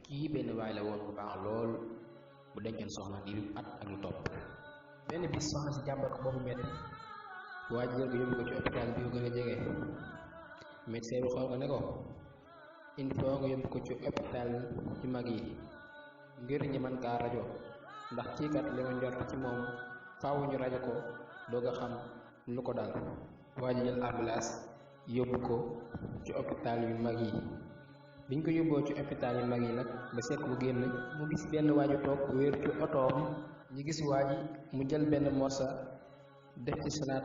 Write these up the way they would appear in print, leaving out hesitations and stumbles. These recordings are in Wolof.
kii benn waay la woon bu baax lool bu dencoon soxna diiru at ak lu topp. benn bis soxna si jàmbat ko boppu metti waa ji jël ko yóbbu ko ci hôpital bi ko gën a jege. médecin bi xool ko ne ko il faut nga yóbbu ko ci hôpital ci mag yi ngir ñi mën kaa rajo ndax kii kat li ma njort ci moom faaw ñu rajo ko doog a xam lu ko dal. waa ji jël ambulance yóbbu ko ci hôpital yu mag yi. biñ ko yóbboo ci hôpital yu mag yi nag ba seet mu génn mu gis benn waaju toog wéer ci otoom. ñi gis waa ji mu jël benn morsa def ci salaat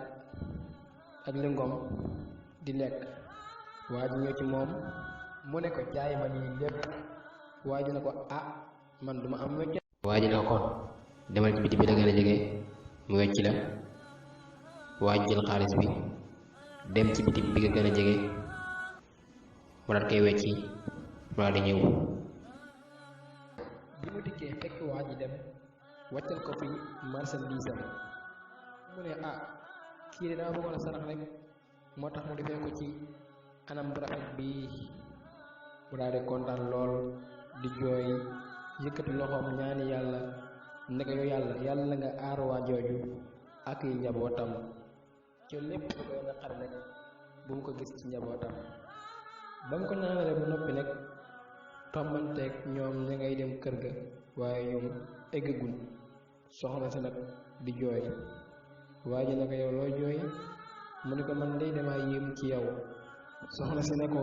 ak lingom di lekk. waa ji ñëw ci moom mu ne ko jaay ma nii lépp. waa ji ne ko ah man duma am wecc. waa ji ne ko kon demal ci biti bi la gën a jege mu wecc la. waa ji jël xaalis bi dem ci biti bi nga gën a jege mu daat koy wecci mu daal di ñëw. bi mu dikkee fekk waa ji dem wàccal ko fi marchandise am mu ne ah kii de dama bëggoon a sarax rek moo tax mu defee ko ci anam bu rafet bi. mu daal di kontaan lool di jooy yëkkati loxoom ñaani yàlla ne ko yow yàlla na nga aar waa jooju ak yi njabootam ci lépp lu koy naqari rek bu mu ko gis ci njabootam. ba mu ko ñaanalee bu noppi nag tombanteeg ñoom ña ngay dem kër ga waaye ñoom eggaguñ. soxna si nag di jooy. waa ji ne ko yow looy jooy mu ne ko man day dama yéem ci yow. soxna si ne ko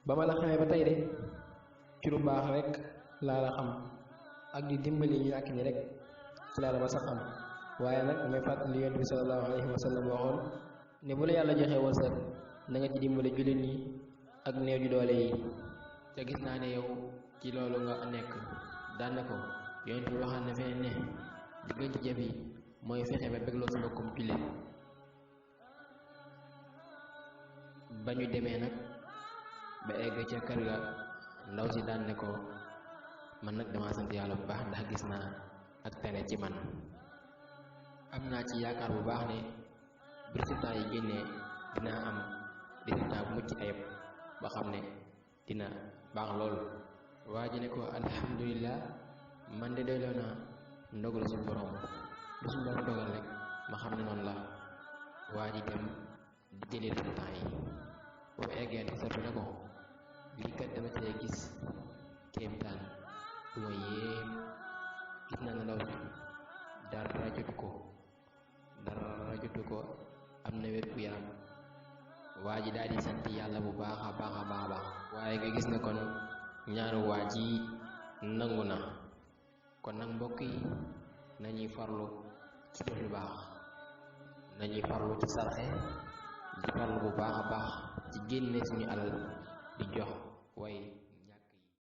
ba ma la xamee ba tey de ci lu baax rek laa la xam ak di dimbali ñu ñàkk ñi rek ci laa la ma sa xam. waaye nag may fàttali yonent bi sallallahu alayhi wa sallam waxoon ne bu la yàlla joxee wërsëg na nga ci dimbali jullit ñi ak néew ju doole yi. te gis naa ne yow ci loolu nga nekk. daan na ko yonent bi waxaan ne feneen ne di gën ci jëf yi mooy fexe ba bégloo sa mbokkum jullit. ba ñu demee nag ba egg ca kër ga ndaw si daan ne ko man nag dama sant yàlla bu baax ndax gis naa ak tere ci man. am naa ci yaakaar bu baax ne bu résultat yi génnee dinaa am résultat bu mucc ayib ba xam ne dina baax lool. waa ji ne ko alhamdulillah man de doyloo naa ndogal suñu borom lu suñu borom dogal rek ma xam ne noonu la. waa ji dem di jëli résultat yi boo eggee docteur bi ne ko lii kat dama cee gis kéemtaan bu ma yéem. gis naa ne ndaw si dara jotu ko am na wér gu yaram. waa ji daal di sant yàlla bu baax a baax waaye nga gis ne kon ñaanu waa ji nangu na. kon nag mbokk yi nañuy farlu ci def lu baax, nañuy farlu ci sarxe, di farlu bu baax a baax ci génne suñu alal di jox way